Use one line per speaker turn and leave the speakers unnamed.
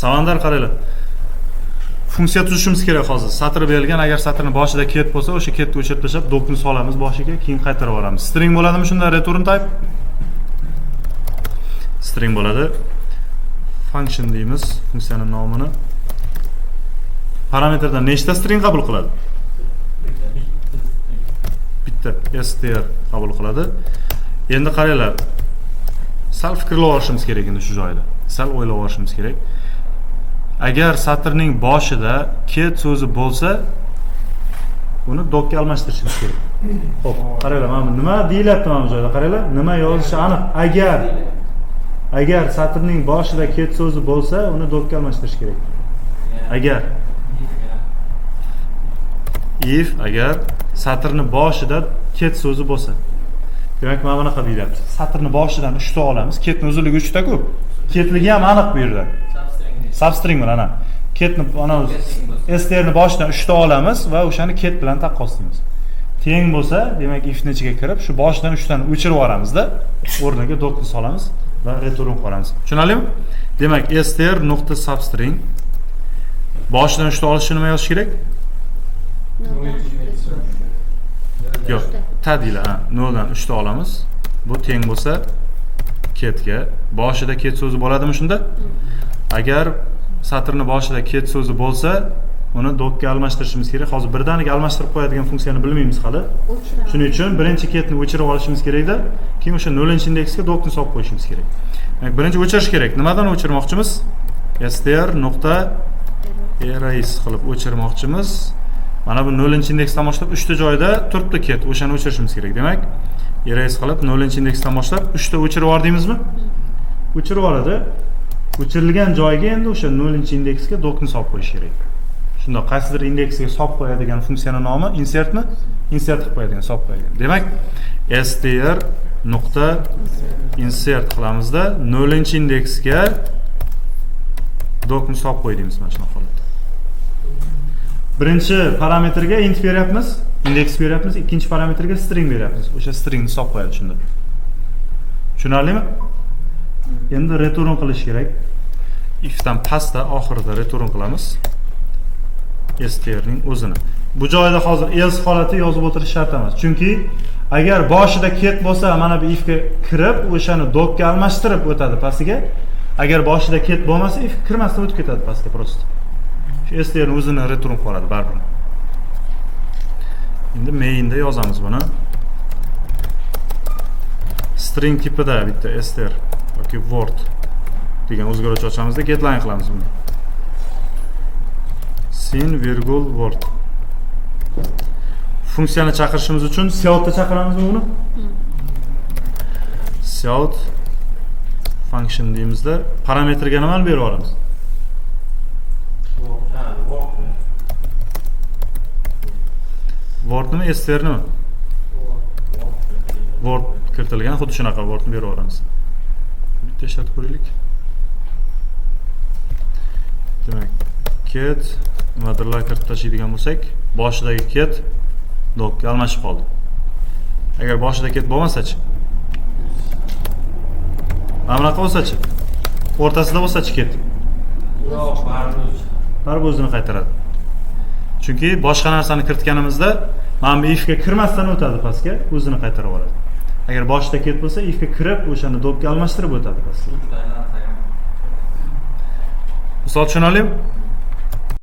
Samandar, qaranglar. Funksiya tuzishimiz kerak hozir. Satr berilgan, agar satrni boshida ket bo'lsa, o'sha ketni o'chirib tashlab, dogni solamiz boshiga, keyin qaytarib yuboramiz. String bo'ladimi shunda return type? String bo'ladi. Function deymiz, funksiyaning nomini. Parametrdan nechta string qabul qiladi? Bitta str qabul qiladi. Endi qaranglar, sal fikrlab olishimiz kerak endi shu joyda. Sal o'ylab olishimiz kerak. Agar satrning boshida ket so'zi bo'lsa, uni dogga almashtirishimiz kerak. Xo'p, qaranglar, mana bu nima deyilyapti mana bu joyda, qaranglar, nima yozishi aniq. Agar satrning boshida ket so'zi bo'lsa, uni dogga almashtirish kerak. Agar if, agar satrni boshida ket so'zi bo'lsa. Demak, mana bunaqa deyilyapti. Satrni boshidan 3 ta olamiz. Ketni uzunligi 3 ta-ku. Ketligi ham aniq bu yerda. Substring bilan, ana. Ketni ana strni boshidan 3 ta olamiz va o'shani ket bilan taqqoslaymiz. Teng bo'lsa, demak, ifni ichiga kirib, shu boshidan 3 tani o'chirib yuboramizda, o'rniga dogni solamiz va return qilamiz. Tushunarlimi? Demak, str nuqta substring boshidan 3 ta olish uchun nima yozish kerak? Yo'q, ta deyiladi. Ha, 0 dan 3 ta olamiz. Bu teng bo'lsa ketga. Boshida ket so'zi bo'ladimi shunda? Agar satrni boshida ket so'zi bo'lsa, uni dogga almashtirishimiz kerak. Hozir birdaniga almashtirib qo'yadigan funksiyani bilmaymiz hali.
O'chiramiz.
Shuning uchun birinchi ketni o'chirib olishimiz kerakda, keyin o'sha 0-indeksga dogni solib qo'yishimiz kerak. Demak, birinchi o'chirish kerak. Nimadan o'chirmoqchimiz? Str nuqta erase qilib o'chirmoqchimiz. Mana bu 0-indeksdan boshlab 3 ta joyda turibdi ket, o'shani o'chirishimiz kerak. Demak, erase qilib 0-indeksdan boshlab 3 ta o'chirib yubordingizmi? O'chirib yuboradi. O'chirilgan joyga endi o'sha 0-indeksga dogni solib qo'yish kerak. Shunda qaysidir indeksga solib qo'yadigan funksiyani nomi insertmi? Insert qilib qo'yadigan, solib qo'yadigan. Demak, str nuqta insert qilamizda 0-indeksga dogni solib qo'y deymiz mana shunaqa holatda. Birinchi parametrga int beryapmiz, indeks beryapmiz, ikkinchi parametrga string beryapmiz. O'sha stringni solib qo'yadi shunda. Tushunarlimi? Endi return qilish kerak. Ifdan pastda oxirida return qilamiz. Strning o'zini. Bu joyda hozir else holati yozib o'tirish shart emas. Chunki agar boshida ket bo'lsa, mana bu ifga kirib, o'shani dogga almashtirib o'tadi pastiga. Agar boshida ket bo'lmasa, if kirmasdan o'tib ketadi pastga просто. Shu strni o'zini return qilib oladi baribir. Endi mainda yozamiz buni. String tipida bitta str yoki word degan o'zgaruvchi ochamizda getline qilamiz buni. Cin virgul word. Funksiyani chaqirishimiz uchun coutda chaqiramizmi buni? Cout function deymizda parametrga nimani berib yuboramiz?
Ha, Word.
Wordnimi, strnimi? Word kiritilgan, xuddi shunaqa wordni berib yuboramiz. Bitta ishlatib ko'raylik. Demak, ket nimadirlar kiritib tashlaydigan bo'lsak, boshidagi ket dogga almashib qoldi. Agar boshida ket bo'lmasachi? Mana bunaqa bo'lsachi? O'rtasida bo'lsachi ket?
Yo'q, baribir.
Baribir o'zini qaytaradi. Chunki boshqa narsani kiritganimizda mana bu ifga kirmasdan o'tadi pastga, o'zini qaytarib yuboradi. Agar boshida ket bo'lsa, ifga kirib, o'shani dogga almashtirib o'tadi pastga. Misol tushunarlimi?